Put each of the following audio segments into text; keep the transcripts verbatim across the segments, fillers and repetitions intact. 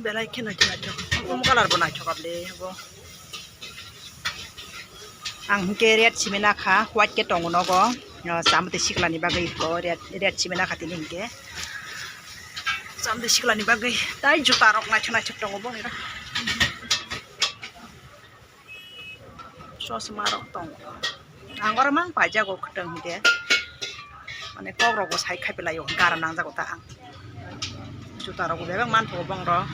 Belai khe naithok naithok. Omo colour bo naithok able bo. Ang hinkhe red simi nakha, white khe tongo nogo. Ah, chamtwi siklani bagwi ko red, red simi nakha tini hinkhe. Chamtwi siklani bagwi tai juta rok naithok naithok tongo boni rok. Chosma rok tongo. Ang oro mang paijago kwtwng hinkhe. Mane kok rok bo sai khai pelaio, garam nangjago ta ang. Juta rok bo bebak manthogo bong rok.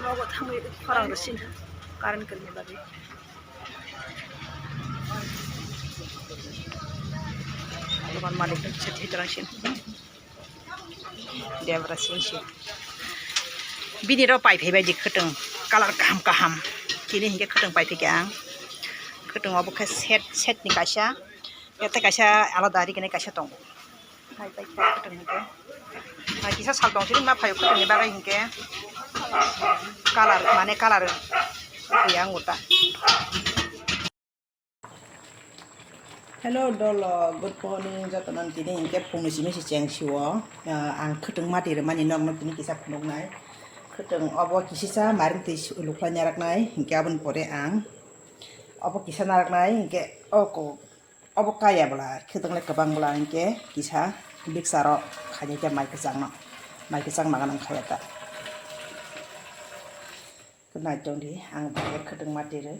Nogo thangwi khorang rw sin current kwrwini bagwi. Dokan malik se thwi twlang sin. Debra sin sin. Bini ro pai phai bai di khwtwng colour kaham kaham. Kini hinkhe khwtwng pai phikha ang. Khwtwng obo khe set, set ni kaisa. Tei kaisa alada ri kene kaisa tongo. Hai pai kha kwtwng hinkhe. Hai kisa sal tong sini ma phaio kwtwng ni bagwi hinkhe. Colour mane colour ya ang uta. Hello dolo, good morning jotono tini hinkhe phungni simi se cheng sio. Ah, ang khwtwng mati rwmani nokno tini kisa phunuknai. Khwtwng obo kisisa mairung twi lukhlai naraknai hinkhe aboni pore ang obo kisa naraknai hinkhe oko. Obo kaya bwla, khwtwng le kwbang bwla hinkhe kisa mixer o khainai khe mai kwchangno, mai kwchang ma gwnang khaya ta. Khe nai tong di, ang bo khe khwtwng mati rw.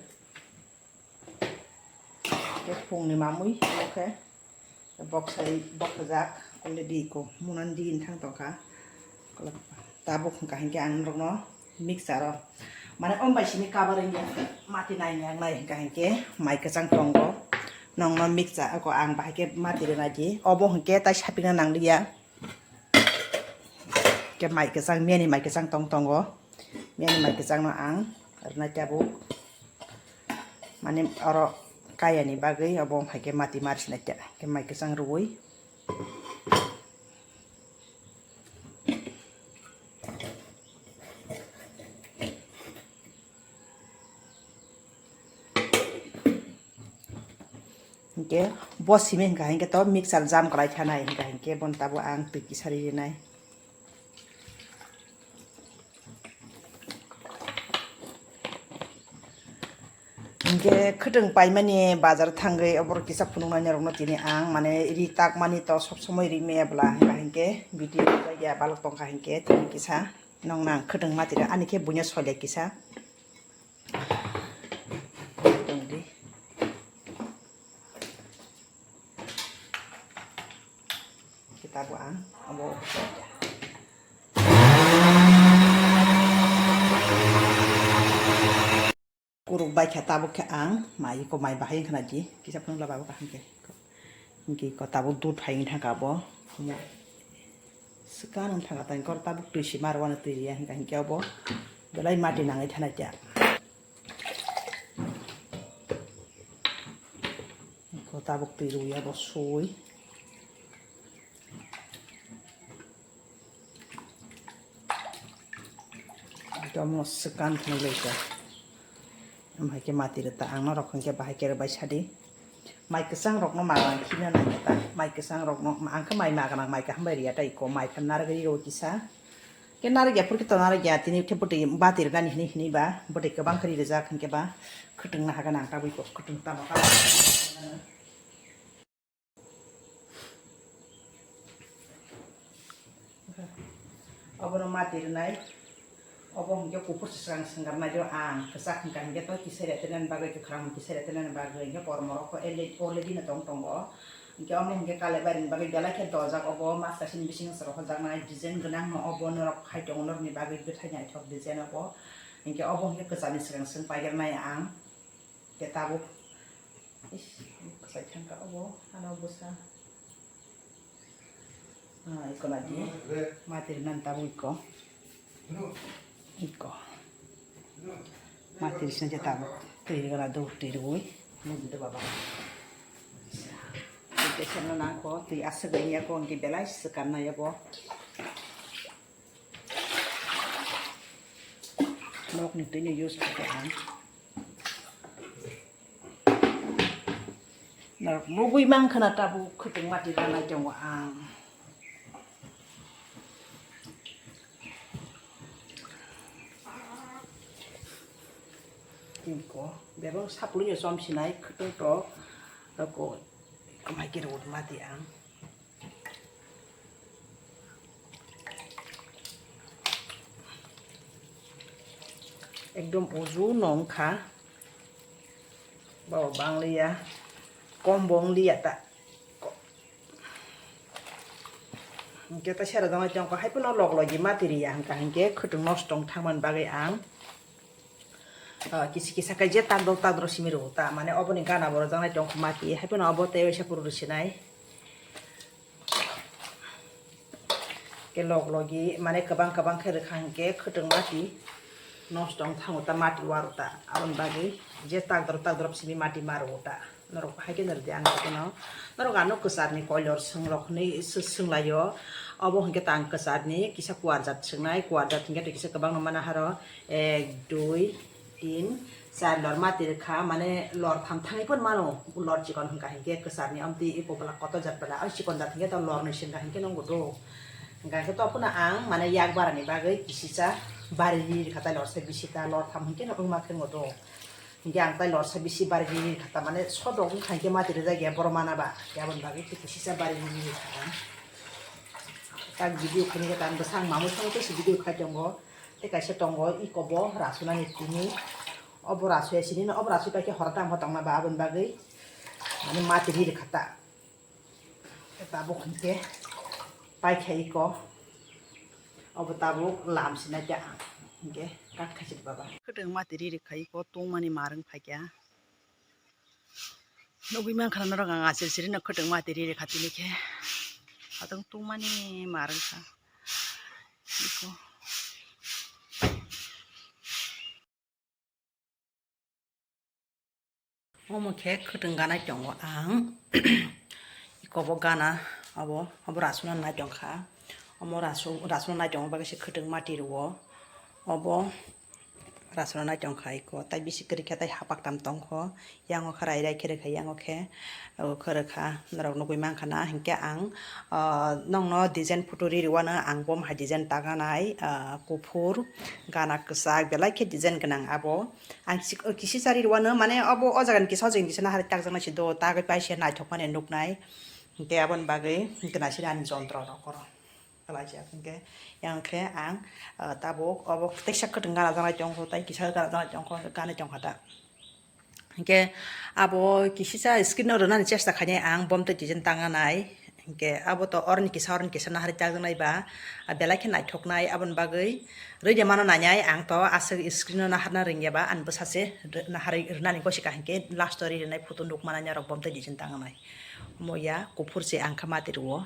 Khe phungni mamui omo khe bok sai bok kwjak already ko munan di thang tong kha. Tabuk hwnkha hinkhe ang norokno mixer o, mane, om bai simi cover wngya, mati nai nang nai hwnkha hinkhe mai kwchang tongo, nongno mixer o ang bahai khe mati rwnai di, obo hinkhe tai sapikna nangliya, khe mai kwchang, miyani mai kwchang tong tongo, miyani mai kwchangno ang rwnai tabuk, mane, oro kayani bagwi obo hai khe mati mar sinai khe mai kwchang rwui. Hinkhe bo simi hwnkha hinkhe to mixer jam kwlai thanai hwnkha hinkhe bono tabuk ang twi kisa rinai. Hinkhe khwtwng paimani bazar thangwi oborok kisa phunuknai norokno tini ang mane ri takmani to sob somoi ri maya bwla hwnkha hinkhe video ya balok tongkha hinkhe tini kisa nongno ang khwtwng mati rw ani khe buino soilai kisa. Tongdi. Kita bo ang abo kuruk bai kha tabuk khe ang mai ko mai bahai khna di kisa phunukla babo kaham khe. Hingke ko tabuk dud phai wng thangka bo. Swkang wng thangka tang kor tabuk twi sima rwani twi ya hingka hingke obo belai mati nangwi thanai kya. Ko tabuk twi rwya bo sui. Domo swkang thwnglai kha. Amhai khe mati rwta ang norok hwnkhe bahai khe rwbai sadi. Mai kwchang rokno ma khina nangya ta. Mai kwchang rokno ang khe mai ma gwnang mai kaham bai riya ta iko mai phan narwgwi rw kisa. Khe narwgya phur khe to narwgya tini khe bwtwi bati rwnani hwnwi hwnwi ba bwtwi kwbang khe ri rwjak hwnkhe ba khwtwng na hagan ang tabwi kok khwtwng tamo ta. Obono mati rwnai. Obo hwnkhe kuphur se swkang swngkar nai do ang kwchak hwnkha hwnkhe to kisa retenani bagwi kwkhwrang kisa retenani bagwi hwnkhe kormo rok ko already no tong tongo. Hwnkhe omo hwnkhe kale barini bagwi belai khe dojak obo mas kaisini bisingo se rohorjaknai design gwnang no obo norok khai tongo norokni bagwi bwthai naithok design obo. Hwnkhe obo hwnkhe kwchani swkang swng paijaknai ang. Khe tabuk. Is, kwchai thangka obo, ano bwsa. Ah, iko lagi. Mati rwna tabuk iko. Iko. Mati rwsna je tabuk. Twi rwna do, twi rwui. Nugui do baba. Twi keserna nangkho, twi aswk wngya kho, hwnkhe belai swkang nai abo. Nokni twino use khe ang. Norok nugui mankha na tabuk khwtwng mati ranai tongo ang. Ko bebak saplui no chom sinai khwtwng to ko kamai khe rwt mati ang. Ekdom uju no wngkha. Bo bangliya, kom bo wng liya ta. Ko-, hingke ta sera dongwi tongkha, hai phano log logi mati riya hingka hingke khwtwng nosto wng thangmani bagwi ang, ah, kisi kisa khe je takdok takdok simi rwo ta, mane oboni gana bo rwjaknai tongkha mati, hai phano obo tei waisa phuru rwsinai. Ke log logi mane kwbang kwbang khe rwkha hingke khwtwng mati nosto wng thango ta, mati waro ta, aboni bagwi je takdrop takdrop simi mati ma rwo ta. Norok hai khe nw rwdi ang khe no, norok ano kwcharni koilor swngrok hwnwi sw-, swnglaio. Obo hwnkhe ta ang kwcharni kisa kuarjat swngnai, kuarjat hwnkhe tei kisa kwbangno mana haro, ek, dui, tin, char lor mati rwkha, mane lor tham thangwi phano mano, lor chikon hwnkha hinkhe kwcharni, amtwi eko bwla kotor jat bwla, o chikon jat hinkhe to lor nwi se hwnkha hinkhe nw wngkha do. Hwnkha hinkhe to phano ang mane yak barani bagwi kisisa bari ri rwkha, tai lor se bisi ta, lor tham hinkhe nw wngma khe wngkha do. Hinkhe ang tai lorsa bisi bari ri kha, tamane sodok wngkha hinkhe mati rijak ya, borok mana ba, aboni bagwi tei kisisa bari ri kha. Tak video khaini khe tam bwsang mamwi songwi tei se video khai tongo, tei kaisa tongo iko bo rasunani tini, obo rasuya sini no, obo rasui paikhe horo tamo tongna ba, aboni bagwi mane mati ri kha ta. Tabuk hinkhe paikha iko, obo tabuk lam sinai khe ang hinkhe kat khaisidi baba. Khwtwng mati ri rwkha iko tungmani marwng phaikha. Nugwi mankha norok ang achil sirino khwtwng mati ri rwkha tini khe. Atwng tungmani marwngkha iko. Omo khe khwtwng ganai tongo ang. Iko bo gana, abo, abo rasuna nai tongkha. Omo rasu-, rasuna nai tongo bagwi se khwtwng mati rwo. Obo rasuna nai tongkha iko. Tai bisi kwrwi khe tai hapak tam tongkho. Yango khe rai rai khe rwkha, yango khe, o, khe rwkha, norok nugwi mankha na, hinkhe ang, o, nokno design photo ri rwano ang bo hai design taganai, o, kuphur, gana kwchak, belai khe design gwnang abo. Ang sik-, o, kisisa ri rwano, mane obo o jaga ni kisa o jaga ni kisa nahari takjaknai se do, tagwi pai se naithokmani nuknai, hinkhe aboni bagwi gwnasiri ani jontro rok oro. Kalaijak hinkhe, yang khe ang, ah, tabuk obo teisa kwtwng gana janai tongkho, tei kisa gana janai tongkho, ganai tongkha ta. Hinkhe abo kisisa screen o rwnani chesta khainai ang, bom tei design tanganai. Hinkhe abo to oroni kisa, oroni kisa nahari takjaknai ba, ah, belai khe naithoknai, aboni bagwi rwide mano nainai ang to aswk screen o naharna rwngya ba, ani bwsa se rw-, naharwi rwnani gosi ka hinkhe last o ri rwnai photo nukmani norok bom tei design tanganai. Omo ya kuphur se ang kha mati rwo.